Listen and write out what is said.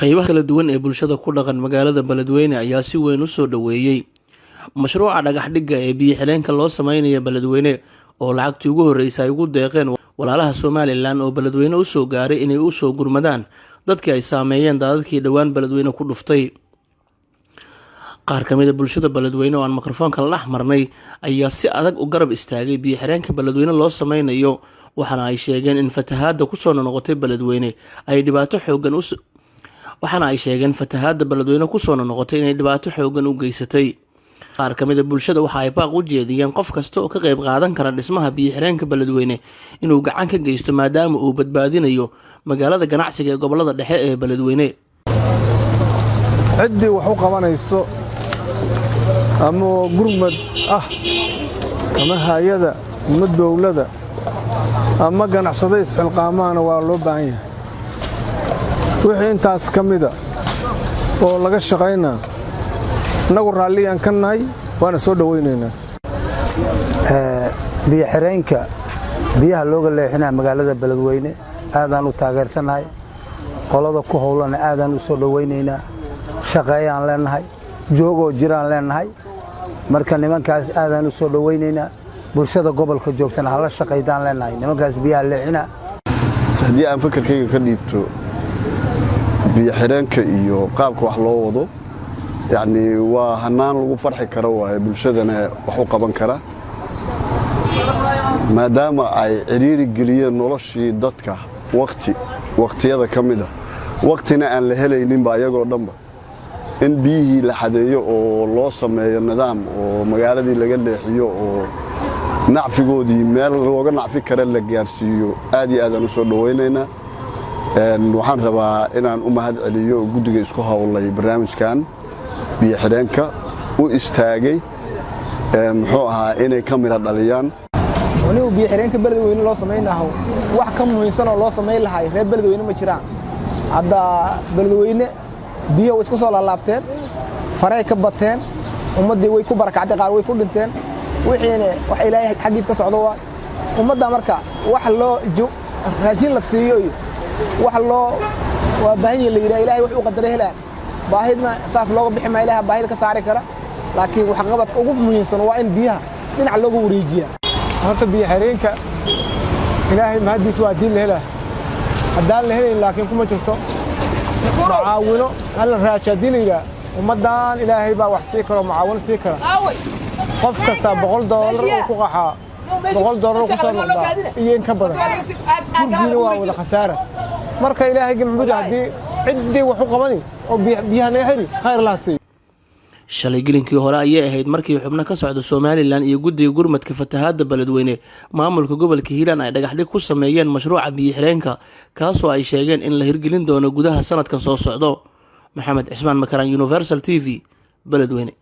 Qaybaha kala duwan ee bulshada ku dhaqan magaalada Beledweyne ayaa si weyn u soo dhoweeyey mashruuca dhagax dhigga ee biyo xireenka loo sameynayo Beledweyne, oo lacagtii ugu horreysay ay ugu deeqeen walaalaha Somaliland oo Beledweyne u soo gaaray inay u soo gurmadaan dadkii ay saameeyeen daadadkii dhowaan Beledweyne ku dhuftay. Qaar ka mid ah bulshada Beledweyne oo aan mikrofoonka la dhex marnay ayaa si adag u garab istaagay biyo xireenka Beledweyne loo sameynayo, waxaana ay sheegeen in fatahaadda kusoo noqotay Beledweyne ay dhibaato xoogan u waxaana ay sheegeen fatahaadda Beledweyne kusoo noqotay inay dhibaato xoogan u geysatay. Qaar ka mid ah bulshada waxa ay baaq u jeediyeen qof kasta oo ka qayb qaadan kara dhismaha biyo xireenka Beledweyne inuu gacan ka geysto, maadaama uu badbaadinayo magaalada ganacsiga ee gobolada dhexe ee Beledweyne. Ciddii wax u qabanayso ama gurmad ah ama hay'ada ama dowladda ama ganacsado isxilqaamaana waa loo baahan yahay. Wixii intaas ka mida oo laga shaqaynaa, innagu raalliyaan ka nahay, waana soo dhowaynaynaa. Biyo xireenka biyaha looga leexinaya magaalada Beledweyne aadaan u taageersannahay. Qolada ku howlana aadaan u soo dhowaynaynaa. Shaqeeyaan leennahay, joogoo jiraan leennahay. Marka nimankaas aadaan u soo dhowaynaynaa. Bulshada gobolka joogtana hala shaqaydaan leennahay nimankaas biyaha leexina. Haddii aan fakarkayga ka dhiibto biyo xireenka iyo qaabka wax loo wado, yacnii waa hanaan lagu farxi karo waaye, bulshadana wax u qaban kara, maadaama ay cidhiiri geliyeen noloshii dadka wakti wakhtiyada ka mida, waktina aan la helayninba ayagoo dhanba in biyihii la xadeeyo oo loo sameeyo nidaam oo magaaladii laga leexiyo oo nacfigoodii meel looga nacfi kara la gaarsiiyo, aad iyo aadaan u soo dhowaynaynaa. Waxaan rabaa inaan u mahad celiyo guddiga isku howlay barnaamijkan biyo xidheenka u istaagay, muxuu ahaa, inay ka midha dhaliyaan. Anigu biyo xidheenka Beledweyne loo samaynaho, wax ka muhiimsan oo loo samayn lahay reer Beledweyne ma jiraan. Hadda Beledweyne biyo way isku soo laalaabteen, faray ka bateen, ummaddii way ku barakacday, qaar way ku dhinteen. Wixiina wax Ilaahay xaggiis ka socdo waa ummadda. Marka wax loo raashin la siiyo iyo wax loo waa baahan yahi la yidhaha, Ilahay wax uu qadaray helaan. Baahidna saas looga bixi maa, Ilaha baahida ka saari kara, laakiin waxqabadka ugu muhiimsan waa in biyaha dhinac looga wareejiya. Horta biyo xireenka Ilaahay mahaddiis waa haddii la helaa. Haddaan la helayn laakiin kuma jirto mucaawino hala raajo. Haddii la yidhaah ummaddan Ilaahay baa wax sii karo, mucaawino sii kara. Qof kastaa $100 uu ku qaxaa, $100 ku soo noqdaa iyo in ka badan. Gurgiina waa wada khasaara. Marka Ilaahay maxamuud, haddii ciddii wax u qabani oo biyaha naga xiri, khayr laha siiyo. Shalay gelinkii hore ayay ahayd markii xubno ka socda Somaliland iyo guddiga gurmadka fatahaadda Beledweyne, maamulka gobolka Hiiraan ay dhagaxdhig ku sameeyeen mashruuca biyo xireenka, kaasoo ay sheegeen in la hirgelin doono gudaha sanadkan soo socdo. Maxamed Cismaan Makaraan, Universal TV, Beledweyne.